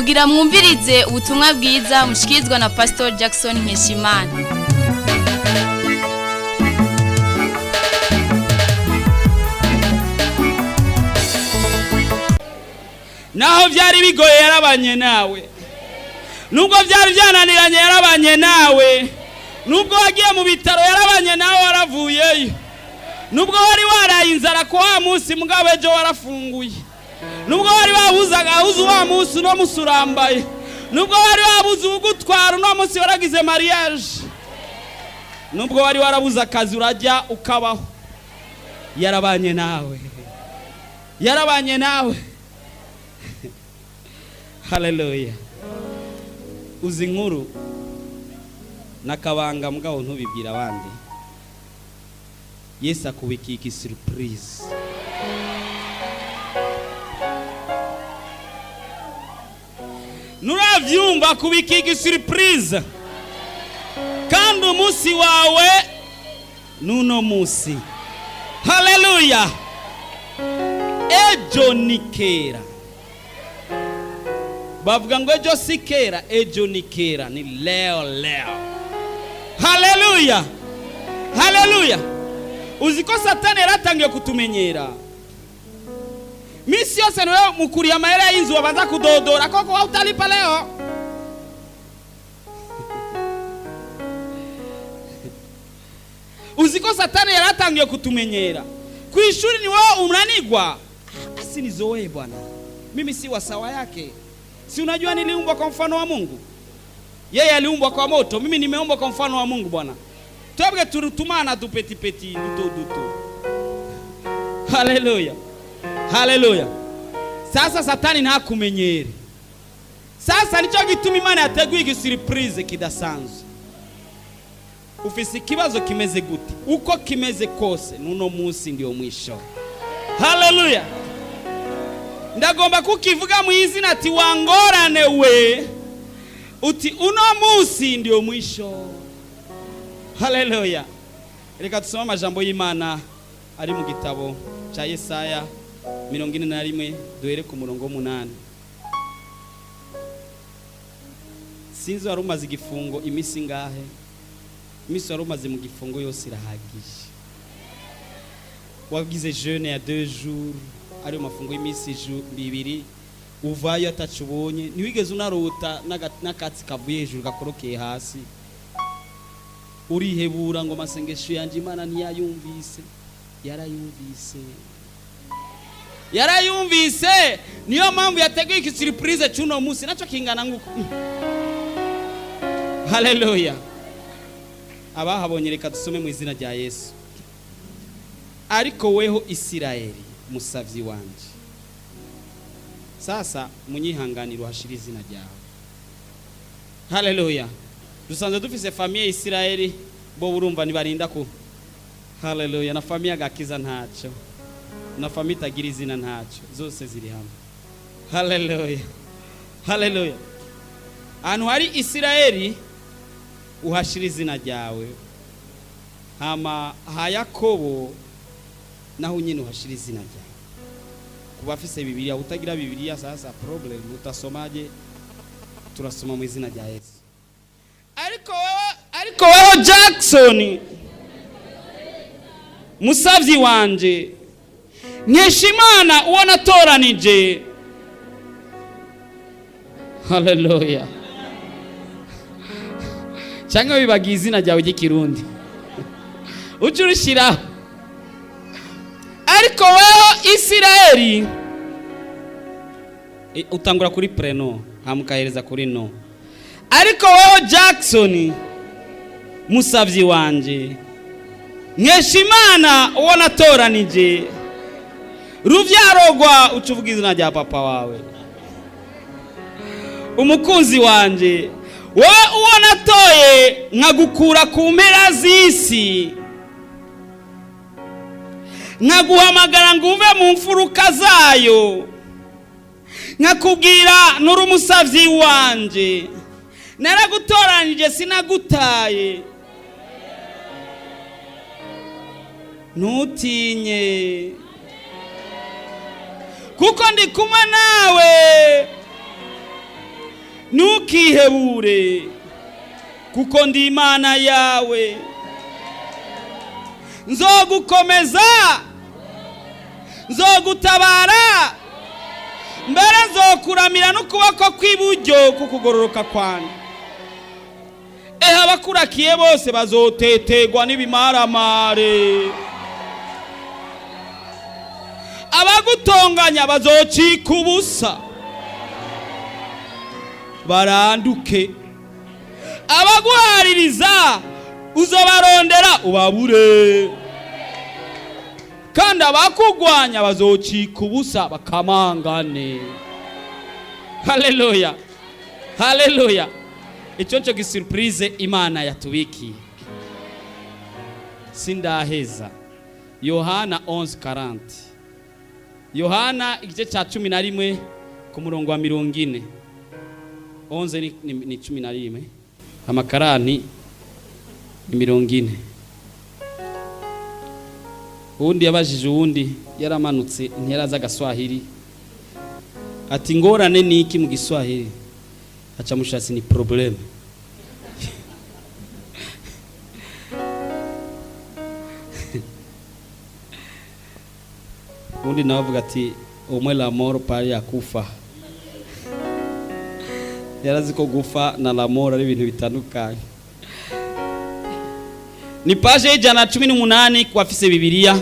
Mugira mwumvirize ubutumwa bwiza mushikirizwa na Pastor Jackson Nkeshimana. Naho byari bigoye, yarabanye nawe. Nubwo byari byananiranye, yarabanye nawe. Nubwo wagiye mu bitaro, yarabanye nawe, waravuyeyo. Nubwo wari waraye inzara ku wa munsi, mugabo ejo warafunguye. Nubwo wari wabuze agahuzu wa munsi, uno munsi urambaye. Nubwo wari wabuze uwugutwara, uno munsi waragize mariage. Nubwo wari warabuze akazi, urajya ukabaho. Yarabanye nawe, yarabanye nawe. Haleluya! Uzi inkuru nakabanga, mugabo ntubibwira abandi. Yesu akubikiye igisurprise. Nuravyumva? Akubikiye igisurprise, kandi umunsi wawe nuno munsi. Haleluya! Ejo ni kera. Bavuga ngo ejo si kera. Ejo ni kera, ni leo leo. Haleluya, haleluya! Uzi ko Satani yaratangiye kutumenyera? Misi yose niwe mukuriye amahera y'inzu babanza kudodora: "Koko wa utalipa leo?" Uzi ko Satani yaratangiye kutumenyera? Ku ishuri ni wewe unanigwa: "Asinizoee bwana, mimi si wa sawa yake. Si unajua niliumbwa kwa mfano wa Mungu? Yeye aliumbwa kwa moto, mimi nimeumbwa kwa mfano wa Mungu bwana. Twebwe turutumana dupetipeti duto duto." Haleluya, haleluya! Sasa Satani ntakumenyere. Sasa nicyo gituma Imana yateguye igisurprise kidasanzwe. Ufise ikibazo kimeze gute? Uko kimeze kose, nuno munsi ndio mwisho. Haleluya! Ndagomba kukivuga mu izina ati: "Wangorane we," uti: "Uno munsi ndio mwisho." Haleluya! Reka tusome amajambo y'Imana ari mu gitabo cya Yesaya 41, duhere ku murongo w'umunani. Sinzi wari umaze igifungo iminsi ingahe. Iminsi wari umaze mu gifungo yose irahagije. Wagize jeûne ya 2 jours, ariyo mafungo y'iminsi 2, uvayo ataco ubonye. Ntiwigeze unarota n'akatsi kavuye hejuru gakorokeye hasi. Urihebura ngo: "Amasengesho yanje Imana ntiyayumvise." Yarayumvise, yarayumvise. Niyo mpamvu yateguye iki surprise cy'uno munsi, nacyo kingana nguko. Haleluya! Abahabonye, reka dusome mu izina rya Yesu. Ariko weho Isirayeli, musavyi wanje, sasa munyihanganire uhashira izina ryawe. Haleluya! Dusanzwe dufise famille Isirayeli, bo urumva ntibarinda ku. Haleluya! Na famille Agakiza ntacyo, na famille itagira izina ntacyo, zose ziri hamwe. Haleluya, haleluya! Ahantu hari Isirayeli uhashira izina ryawe, hama ha Yakobo naho nyine uhashira izina ryawe. Ku bafise Bibiliya, utagira Bibiliya sasa problem, utasomaje? Turasoma mu izina rya Yesu. Ariko wewe, ariko wewe Jackson, musavyi wanje, Nkeshimana, uwo natoranije. Haleluya! Cyangwa wibagiye izina ryawe ry'Ikirundi, ujye urushyiraho. Ariko weho Isirayeli, utangura kuri prénom, hama ukahereza kuri nom. Ariko weho Jackson, musavyi wanje, Nkeshimana, uwo natoranije, ruvyarogwa, uca uvuga izina rya papa wawe, umukunzi wanje, wowe uwo natoye nkagukura ku mpera z'isi, nkaguhamagara ngo uve mu mfuruka zayo, nkakubwira nuri umusavyi wanje, naragutoranije, sinagutaye, ntutinye, kuko ndi kumwe nawe. Ntukihebure, kuko ndi Imana yawe. Nzogukomeza, nzogutabara, mbere nzokuramira n'ukuboko kw'iburyo kukugororoka kwanjye. Ehe, abakurakiye bose bazotetegwa n'ibimaramare, abagutonganya bazocika ubusa baranduke, abaguhaririza uzobarondera ubabure, kandi abakugwanya bazocika ubusa bakamangane. Haleluya, haleluya! Icyo cyo gisurprise Imana yatubikiye. Sindaheza. Yohana 11:40, Yohana igice cya 11 ku murongo wa 40. 11 ni 11, amakarani ni 40. Uwundi yabajije uwundi, yaramanutse, ntiyarazi agaswahili, ati: "Ngorane ni iki mu Giswahili?" Aca mushatsi ni problème. Uwundi nawe avuga ati: "Umwe la mort pari ya kufa." Yarazi ko gufa na la mort ari ibintu bitandukanye. Ni page y'118 ku bafise Bibiliya.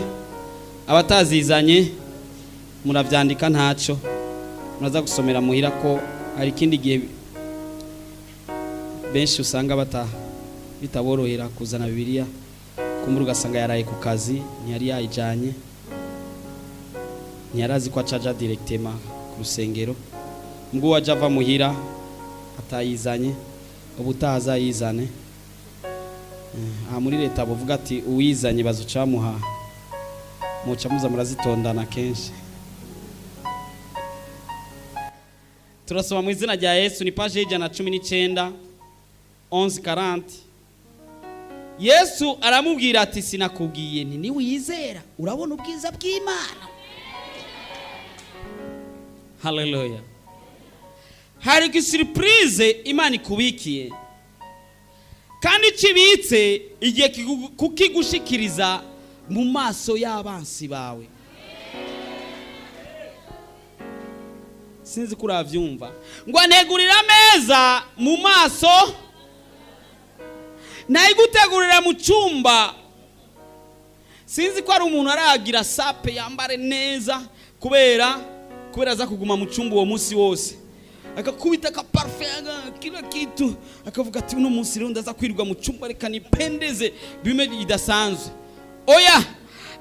Abatazizanye muravyandika, ntaco muraza gusomera muhira, ko hari ikindi gihe benshi usanga bata bitaborohera kuzana Bibiliya, kumbura ugasanga yaraye ku kazi, ntiyari yayijanye, ntiyarazi ko acaja directement ku rusengero. Mbwo waje ava muhira atayizanye, ubutaha azayizane. Aha muri leta buvuga ati uwizanye bazoca bamuha, muca muza murazitondana kenshi. Turasoma mu izina rya Yesu. Ni page y'119, 11:40. Yesu aramubwira ati: "Sinakubwiye nti niwizera urabona ubwiza bw'Imana?" Haleluya! Hari igisurprise Imana ikubikiye, kandi kibitse igihe kukigushikiriza mu maso y'abansi bawe. Sinzi ko urabyumva. Ngo antegurira ameza mu maso, nayigutegurira mu cyumba. Sinzi ko ari umuntu aragira sape yambare neza kubera aza kuguma mu cyumba uwo munsi wose, akakubita akaparufe, kila kitu, akavuga ati: "Uno munsi rero ndaza kwirirwa mu cyumba, reka nipendeze bimwe bidasanzwe." Oya,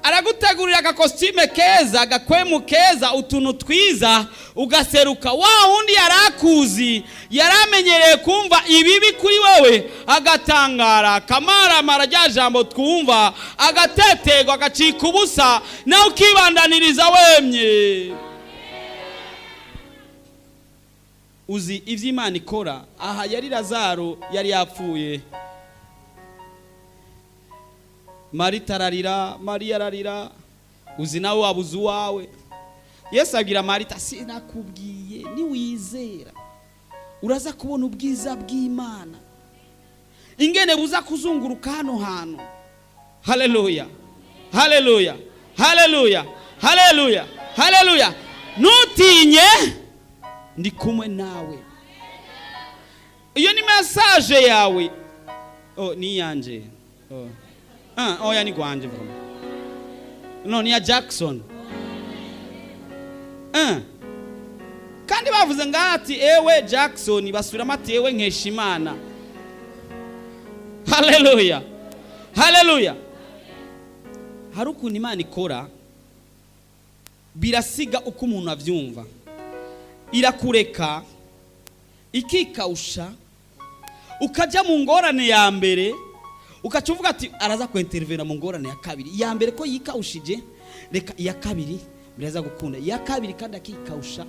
aragutegurira agakositime keza, agakwemu keza, utuntu twiza, ugaseruka. Wa wundi yari akuzi, yari amenyereye kumva ibibi kuri wowe, agatangara, akamaramara, rya jambo twumva, agateterwa, agacika ubusa, nawe ukibandaniriza wemye. Uzi ibyo Imana ikora? Aha yari Lazaro, yari yapfuye. Marita ararira, Mariya ararira. Uzi nawe wabuze uwawe. Yesu abwira Marita: "Sinakubwiye niwizera uraza kubona ubwiza bw'Imana, ingene buza kuzunguruka hano hantu?" Haleluya, haleluya, haleluya, haleluya, haleluya! Ntutinye, ndi kumwe nawe. Iyo ni message yawe. Oh, ni iyanje. Oh. Ah, oya, ni gwanje vuba. No, ni ya Jackson. Ah. Kandi bavuze ngaha ati: "Ewe Jackson", basubiramo ati: "Ewe Nkeshimana." Haleluya, haleluya! Hari ukuntu Imana ikora, birasiga uko umuntu abyumva. Irakureka ikikawusha, ukajya mu ngorane ya mbere, ukaca uvuga ati: "Araza kwenterivena mu ngorane ya kabiri. Iya mbere ko yikawushije, reka iya kabiri biraza gukunda." Iya kabiri kandi akikawusha,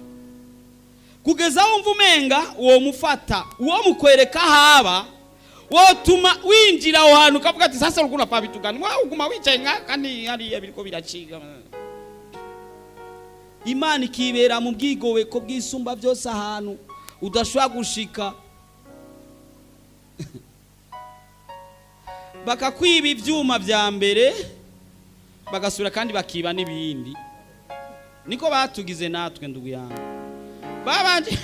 kugeza wumva umenga uwo mufata, uwo mukwereka haba wotuma winjira aho hantu, ukavuga ati: "Sasa uriko unapfa bitugani, wowe uguma wicaye nka kandi hariya biriko biraciga." Imana ikibera mu bwigobeko bw'Isumba Byose, ahantu Udashobora gushika. Bakakwiba ivyuma vya mbere, bagasubira kandi bakiba n'ibindi. Niko batugize natwe, ndugu yangu. Babanje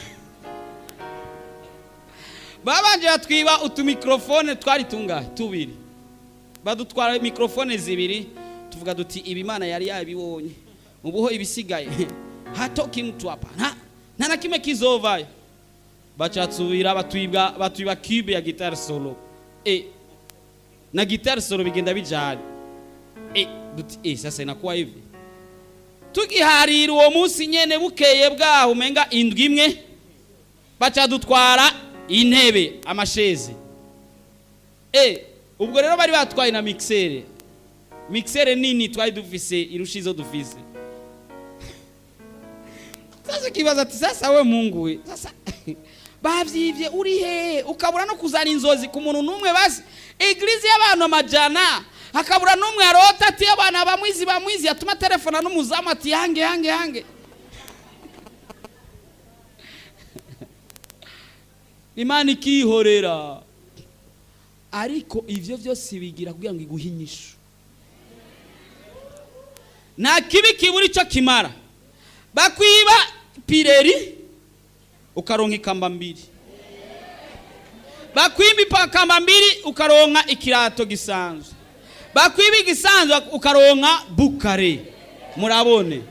batwiba utumikrofone twari tungahe? Tubiri. Badutwara mikrofone zibiri, tuvuga duti ibi Imana yari yabibonye. Ubuho ibisigaye hatoki mtu hapa. Nta na kimwe kizovayo. Bacatsubira batwiba cube ya guitare solo. Na guitare solo bigenda bijanye. Duti sasa inakuwa hivi. Tugiharira uwo munsi nyene, bukeye bwaho umenga indwi imwe, bacadutwara intebe, amasheze. Ubwo rero bari batwaye na mixer. Mixer nini twari dufise irusha izo dufise. Sasa ukibaza ati sasa we Mungu we, sasa bavyivye uri hehe? Ukabura no kuzana inzozi ku muntu n'umwe. Basi église y'abantu amajana, hakabura n'umwe arota ati abana bamwizi bamwizi, atuma telefona n'umuzamu ati yange yange yange. Imana ikihorera. Ariko ivyo vyose bigira kugira ngo iguhe inyishu. Nta kibi kibura ico kimara. Bakwiba pireri ukaronka ikamba mbiri, bakwiba ikamba mbiri ukaronka ikirato gisanzwe, bakwiba igisanzwe ukaronka bukare. Murabone,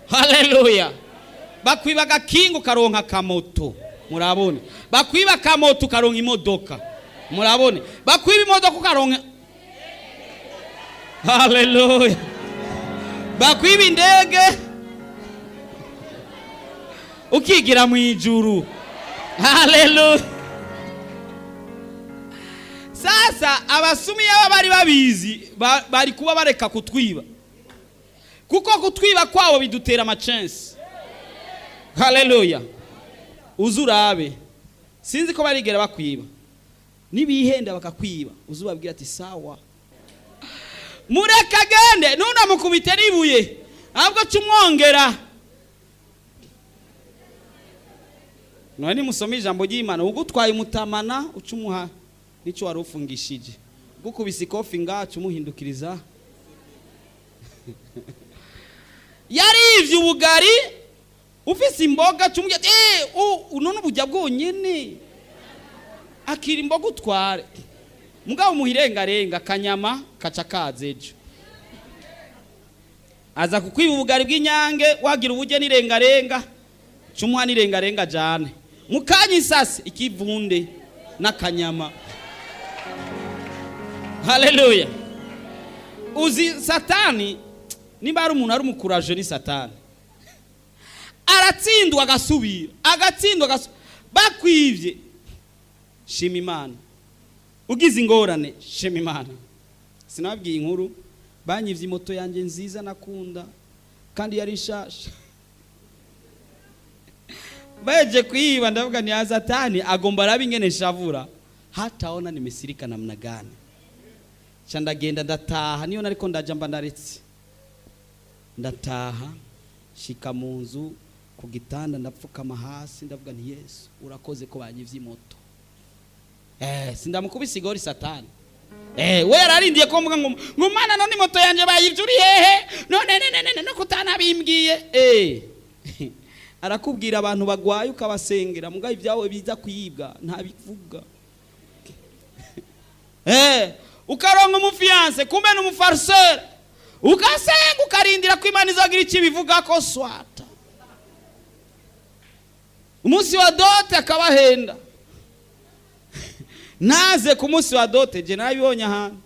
haleluya. Bakwiba agakinga ukaronka akamoto. Murabone, bakwiba akamoto ukaronka imodoka. Murabone, bakwiba imodoka ukaronka, haleluya. Bakwiba indege ukigira mu ijuru, haleluya. Sasa abasumi yaba bari babizi, bari kuba bareka kutwiba, kuko kutwiba kwabo bidutera amachensi. Haleluya. Uzurabe, sinzi ko barigera bakwiba, nibihenda bakakwiba uzubabwira ati sawa, mureka agende, ntunamukubite n'ibuye, ahubwo cumwongera. None nimusome ijambo ry'Imana, ugutwaye umutamana ucumuha nico wari ufungishije, gukubise ikofi ngacu umuhindukiriza. Yarivye ubugari ufise imboga, cumubwira ati none ubujya bwonyene, akira imboga utware, mugabo umuhirengarenga akanyama kaca kaza ejo. Aza kukwiba ubugari bw'inyange, wagira ubujye n'irengarenga, cumuha n'irengarenga jane mukanya isasi ikivunde n'akanyama. Haleluya. Uzi Satani niba ari umuntu ari umukuraje ni Satani. Aratsindwa agasubira, agatsindwa agasubira. Bakwivye, shima Imana. Ugize ingorane, shima Imana. Sinababwiye inkuru, banyivye imoto yanjye nziza nakunda kandi yari nshasha. Baje kuiba, ndavuga ni Satani agomba arabe ingene nshavura, hataona nimesirika namna gani. Cha ndagenda ndataha, niyo nariko ndaja mba ndaretse. Ndataha shika mu nzu ku gitanda, ndapfukama hasi, ndavuga nti Yesu urakoze ko banyivye imoto. Sindamukubise igori Satani. We yararindiye ko mvuga ngo Mana none imoto yanje bayivye uri hehe? None ne ne ne no kutanabimbwiye. Arakubwira abantu bagwaye ukabasengera, mugabo ibyawe biza kwibwa ntabivuga. Ukaronka umufiance kumbe ni umufarceur, ugasenga ukarindira ko Imana izagira icyo ibivuga ko swata. Umunsi wa dote akabahenda. Naze ku munsi wa dote, je narabibonye ahantu.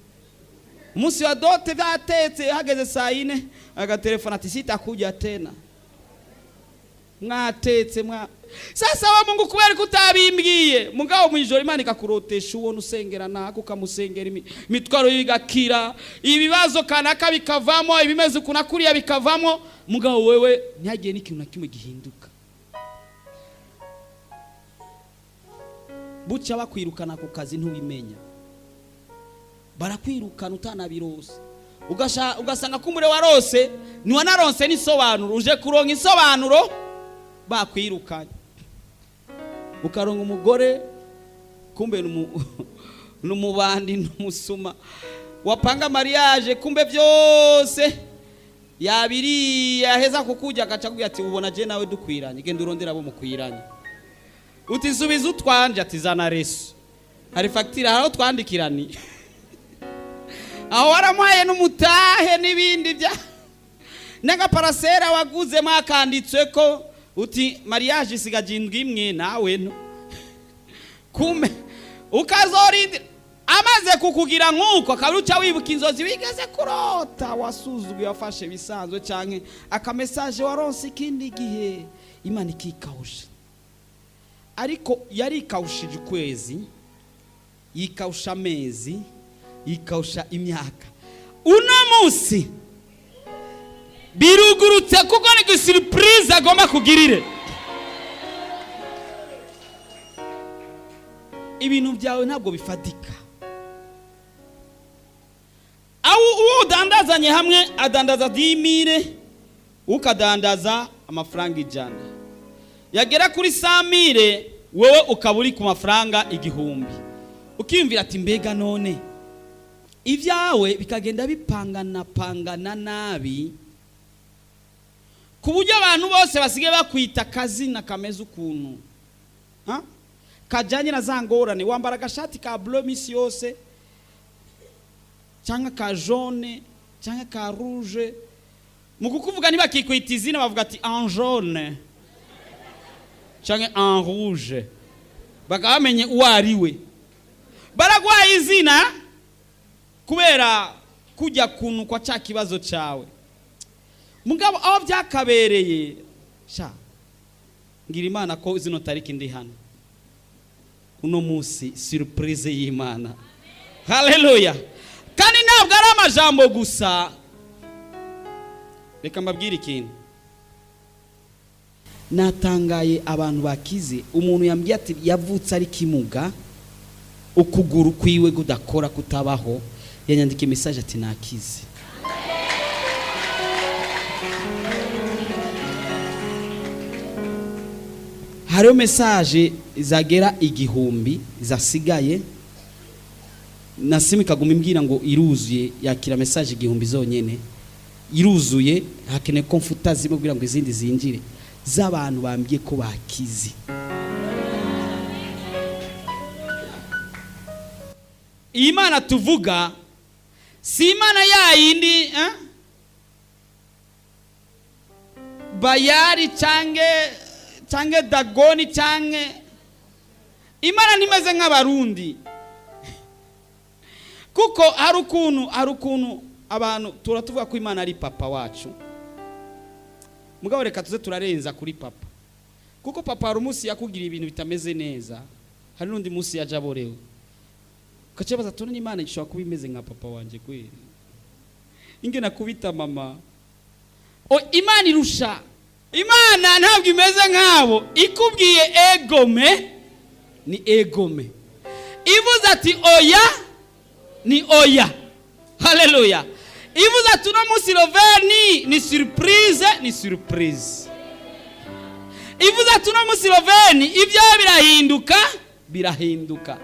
Umunsi wa dote byatetse, hageze saa yine agatelefona ati sitakuja tena. Mwatetse mwa. Sasa wa Mungu kubera ko utabimbwiye, mugabo mwijoro Imana ikakurotesha ubona usengera nako ukamusengera, imitwaro yigakira, ibibazo kanaka bikavamo, ibimeze ukuna kuriya bikavamo, mugabo wewe ntihagiye n'ikintu na kimwe gihinduka. Buca bakwirukana ku kazi ntubimenya, barakwirukana utanabirose, ugasanga kumure warose ntiwanaronse n'isobanuro, uje kuronka isobanuro bakwirukanye. Ukaronga umugore, kumbe n'umubandi, n'umusuma. Wapanga mariage, kumbe byose yabiriye. Aheza kukujya, agaca akubwira ati: "Ubona je nawe dukwiranye, genda urondera abo mukwiranye." Uti: "Subiza utwanje." Ati: "Zana reçu, hari fagitire, hari aho twandikirani, aho waramuhaye n'umutahe n'ibindi bya n'agaparasera waguzemo akanditswe." Ko uti: "Mariage isigaje indwi imwe." Nawe no kumbe ukazorindira amaze kukugira nk'uko, akaba uca wibuka inzozi wigeze kurota wasuzuguye, wafashe bisanzwe, canke akamesaje waronse ikindi gihe. Imana ikikawusha, ariko yarikawushije ukwezi, yikawusha amezi, yikawusha imyaka. Uno munsi birugurutse, kuko ni surprise agomba kugirire. Ibintu byawe ntabwo bifatika. Aho uwo udandazanye hamwe adandaza 10 000, ukadandaza amafaranga 100, yagera kuri 100 000, wowe ukaba uri ku mafaranga 1000. Ukiyumvira ati: "Mbega none?" Ibyawe bikagenda bipangana pangana nabi, ku buryo abantu bose basigaye bakwita akazina kameze ukuntu. Ha? Kajyanye na za ngorane. Wambara agashati ka bleu misi yose, cyangwa ka jaune, cyangwa ka rouge. Mu kukuvuga ntibakikwita izina, bavuga ati en jaune cyangwa en rouge, bakaba bamenye uwo ari we. Baraguhaye izina kubera kujya kuntu kwa cya kibazo cyawe. Mugabo aho byakabereye sha, ngira Imana ko zino tariki ndi hano uno munsi. Surprise y'Imana, haleluya! Kandi ntabwo ari amajambo gusa. Reka mbabwire ikintu natangaye. Abantu bakize, umuntu yambwiye ati yavutse ari kimuga, ukuguru kwiwe kudakora, kutabaho. Yanyandika message ati: "Nakize." Hariho message zagera 1000 zasigaye, na simu ikaguma imbwira ngo iruzuye, yakira message 1000 zonyene, iruzuye, hakeneye ko mfuta zimwe kugira ngo izindi zinjire, z'abantu bambwiye ko bakize. Iyi Mana tuvuga si Imana yayindi, eh? Bayari cange Dagoni, cange Imana ntimeze nk'Abarundi, kuko hari ukuntu abantu turatuvuga ko Imana ari papa wacu. Mugabo reka tuze turarenza kuri papa, kuko papa hari umunsi yakugiriye ibintu bitameze neza, hari n'undi munsi yaje aborewe, ukacibaza tubona Imana ishobora kuba imeze nka papa wanje kweli, ingena kubita mama. O, Imana irusha. Imana ntabwo imeze nk'abo. Ikubwiye egome ni egome, ivuze ati oya ni oya. Haleluya! Ivuze ati uno munsi Roveni ni surprise, ni surprise. Ivuze ati uno munsi Roveni ibyawe birahinduka, birahinduka.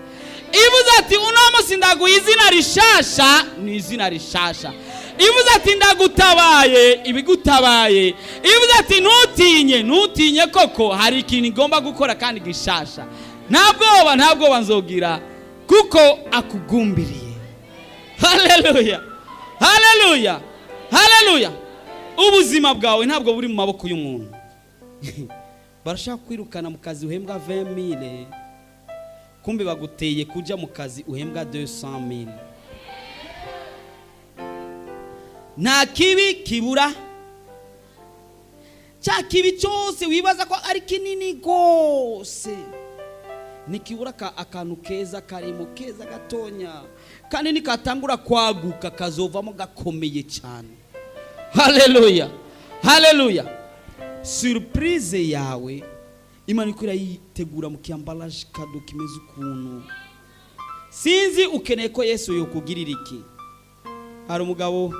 Ivuze ati uno munsi ndaguha izina rishasha, ni izina rishasha. Ivuze ati ndagutabaye, ibigutabaye. Ivuze ati ntutinye, ntutinye koko hari ikintu igomba gukora kandi gishasha. Nta bwoba, nta bwoba nzogira, kuko akugumbiriye. Haleluya, haleluya, haleluya! Ubuzima bwawe ntabwo buri mu maboko y'umuntu. Barashaka kwirukana mu kazi uhembwa 20 000, kumbe baguteye kujya mu kazi uhembwa 200 000. Nta kibi kibura. Cya kibi cyose wibaza ko ari kinini rwose, ntikibura akantu keza karimo, keza gatonya, kandi nikatangura kwaguka kazovamo gakomeye cyane. Haleluya, haleluya! Surprise yawe Imana iko irayitegura mu kiyambaraje cadeau kimeze ukuntu. Sinzi ukeneye ko Yesu yokugirira iki. Hari umugabo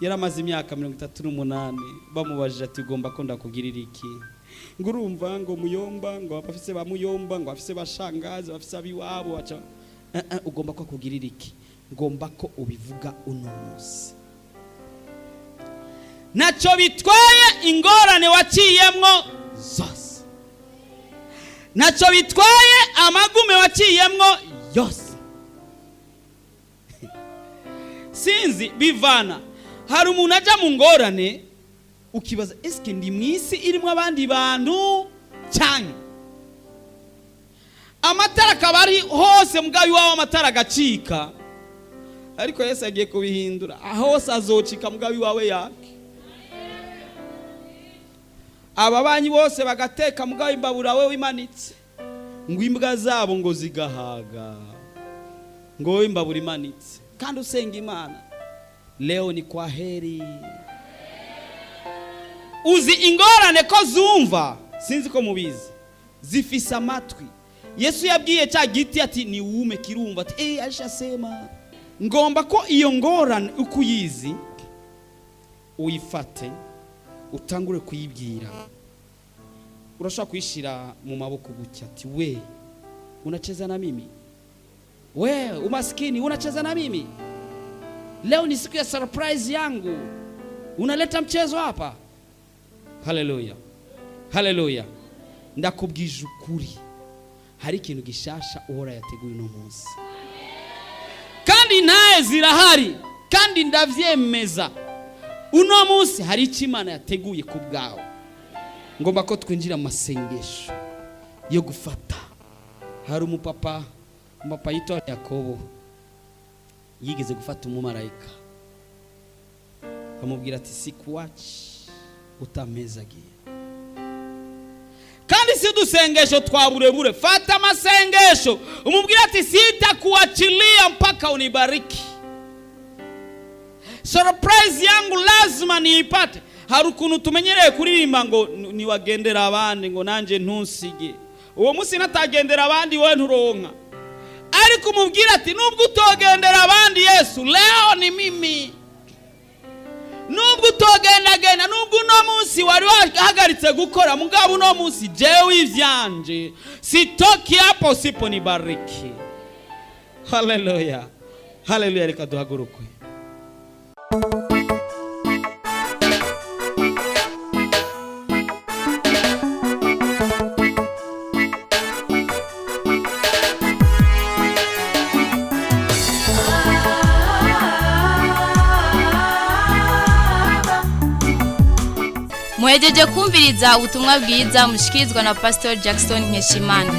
Yaramaze imyaka 38. Bamubajije ati: "Ugomba ko ndakugirira iki?" Ngo urumva ngo muyomba, ngo abafise ba muyomba, ngo abafise bashangazi, abafise abiwabo baca. Ugomba ko akugirira iki? Ngomba ko ubivuga uno munsi. Ntacyo bitwaye ingorane waciyemwo zose, ntacyo bitwaye amagume waciyemwo yose. Sinzi bivana. Hari umuntu ajya mu ngorane ukibaza: "Eske ndi mu isi irimo abandi bantu?" Cyane amatara akaba ari hose, mugabo iwawe amatara agacika. Ariko Yesu agiye kubihindura. Hose azocika, mugabo iwawe yake. Ababanyi bose bagateka, mugabo imbabura we imanitse, ngo imbwa zabo ngo zigahaga, ngo wowe imbabura imanitse kandi usenga Imana. Leo ni kwa heri. Uzi ingorane ko zumva? Sinzi ko mubizi, zifise amatwi. Yesu yabwiye cya giti ati: "Ni wume." Kirumva ati: "Eh, alishasema." Ngomba ko iyo ngorane uko uyizi uyifate, utangure kuyibwira. Urashobora kuyishyira mu maboko gutya ati: "We, unacheza na mimi? We umaskini, unacheza na mimi? Leo ni siku ya surprise yangu, unaleta mchezo hapa?" Haleluya, haleluya! Ndakubwije ukuri, hari ikintu gishasha uhora yateguye uno munsi, kandi ntaye zirahari, kandi ndavyemeza. Uno munsi hari icyo Imana yateguye ku bwawe. Ngomba ko twinjira mu masengesho yo gufata. Hari umupapa yitwa Yakobo, yigeze gufata umumarayika, amubwira ati: "Sikuwachi utampezagiye." Kandi si udusengesho twa burebure. Fata amasengesho, umubwire ati: "Sitakuachilia mpaka unibariki. Surprise yangu lazima niipate." Hari ukuntu tumenyereye kuririmba ngo niwagendera abandi, ngo nanjye ntusige. Uwo munsi natagendera abandi, wowe nturonka. Ariko umubwire ati: "Nubwo utogendera abandi, Yesu, leo ni mimi. Nubwo utogendagenda, nubwo uno munsi wari wahagaritse gukora, mugabo uno munsi jewe ivyanje sitoki hapo usiponibariki." Haleluya, haleluya! Reka duhagurukwe. Muhejeje kumviriza ubutumwa bwiza mushikirizwa na Pastor Jackson Nkeshimana.